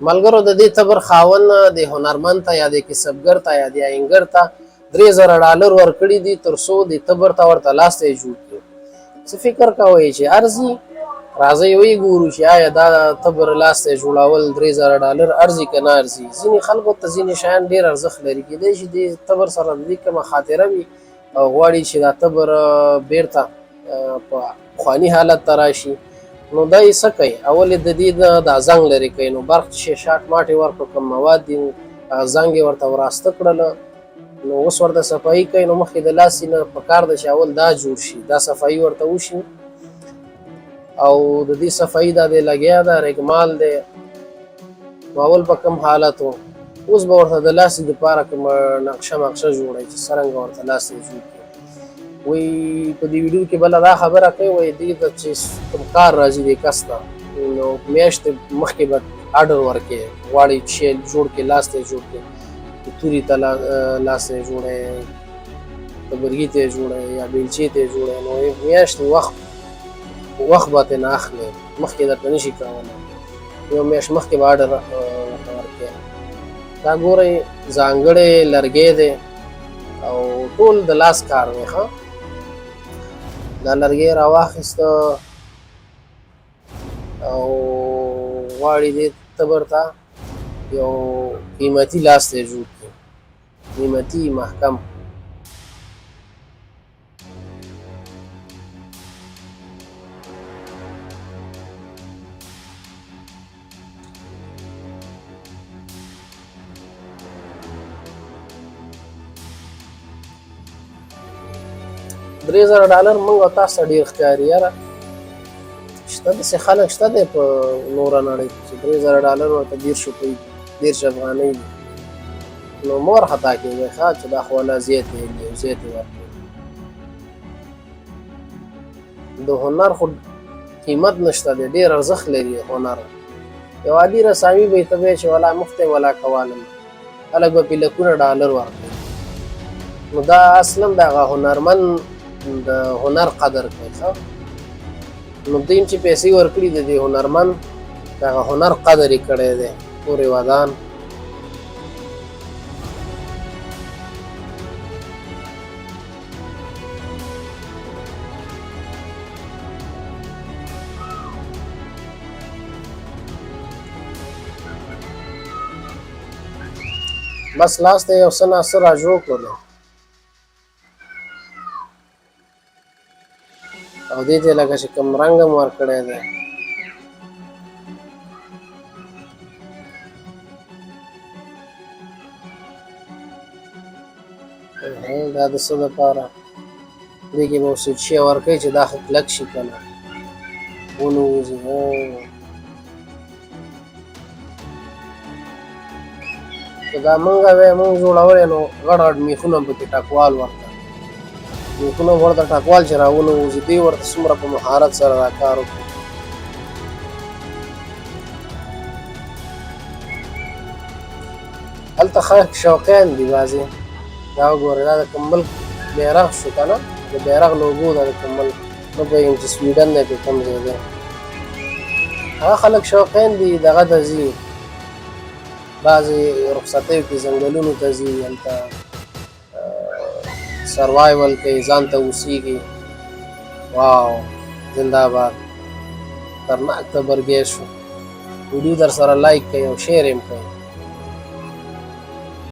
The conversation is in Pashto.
ملګرو د دې تبر خاوند د هنرمند ته یا د کسبګر ته یا د آهنګر ته 3000 ډالر ورکړي دي، تر څو د تبر ته ورته لاستی جوړ کړي. څه فکر کوئ چې ارزي؟ راځئ ویې ګورو چې آیا دا تبر لاستی جوړول 3000 ډالر ارزي که نه ارزي. ځینې خلکو ته ځینې شیان ډېر ارزښت لري. کېدای شي دې تبر سره د دې کومه خاطره وي او غواړي چې دا تبر بیرته په پخواني حالت ته راشي. نو دا یې څه کوي؟ اول یې د دې دا زنګ لرې کوي. نو برق چې شاټ ماټ یې ورکړ، کوم مواد دي، هغه زنګ یې ورته وراسته کړل. نو اوس ورته صفایي کوي. نو مخکې د لاس نه په کار ده چې اول دا جوړ شي، دا صفایي ورته وشي. او د دې صفایي دا دی لګیا ده، رګمال دی. نو اول په کوم حالت و، اوس به ورته د لاسي دپاره کومه نقشه مقشه جوړوي چې څرنګه ورته لاس یې جوړ کړي. وایي په دې ویډیو کې بله دا خبره کوي، وایي دې ته چې کوم کار راځي دې کس ته، نو میاشتې مخکې به آرډر ورکړي، غواړي چې جوړ کړي، لاس ته یې جوړ کړي، توري ته لاس ته یې جوړوي، تبرګي ته یې جوړوي یا بیلچې ته یې جوړوي. نو میاشتې وخت به ترې نه اخلي، مخکې درته نشي کولی، یو میاشت مخکې به آرډر ورته ورکړي. دا ګورئ، ځانګړی لرګی دی او ټول د لاس کار دی. ښه، دا لرګی راواخیسته او غواړي دې تبر ته یو قیمتي لاس دی جوړ کړي، قیمتي محکم. 3000 ډالر موږ او تاسو ته ډېر ښکاري. یاره، شته داسې خلک شته دی په نوره نړۍ کې چې 3000 ډالر ورته 30 روپۍ دي، 30 افغانۍ دي. نو مور خطا کېږي ښه چې دا خو ولا زیاتې دي او زیاتې ورکړي. د هنر خو قیمت نشته دی، ډېر ارزښت لري هنر. یو عادي رسامي به یې ته وایې چې ولا مفته ولا کوالم، خلک به پې لکونه ډالر ورکړي. نو دا اصلا د هغه هنرمند د هنر قدر کوي. ښه، نو دوی چې پیسې ورکړي، د دې هنرمند د هغه هنر قدر یې کړی دی. پورې ودان. بس لاس ته یو څه نا څه را جوړ کړلو او دې ته لکه چې کوم رنګ هم ورکړی دی. دا د څه دپاره؟ دې کې به اوس شی ورکوي چې دا ښه کلک شي، که نه ونه وځي. که دا مونږ وی، مونږ جوړولی، نو غټ غټ میخونه پکې ټکوال ورته، میخونه ورته ټکوال چې راونه وځي. دوی ورته څومره په مهارت سره دا کار وکړي. هلته خلک شوقیان دي بعضې. دا وګوره، دا د کوم ملک بیرغ شو که نه؟ د بیرغ لوګو ده د کوم ملک، نه پوهېږم چې سویډن دی که کوم ځای دی. هغه خلک شوقیان دي، دغه ته ځي، بعضې رخصتیو کې ځنګلونو ته ځي، هلته survival کوي، ځان ته اوسېږي. واو، زنده باد، خطرناک تبرګی شو. ویډیو در سره لایک کوي او share هم کوي.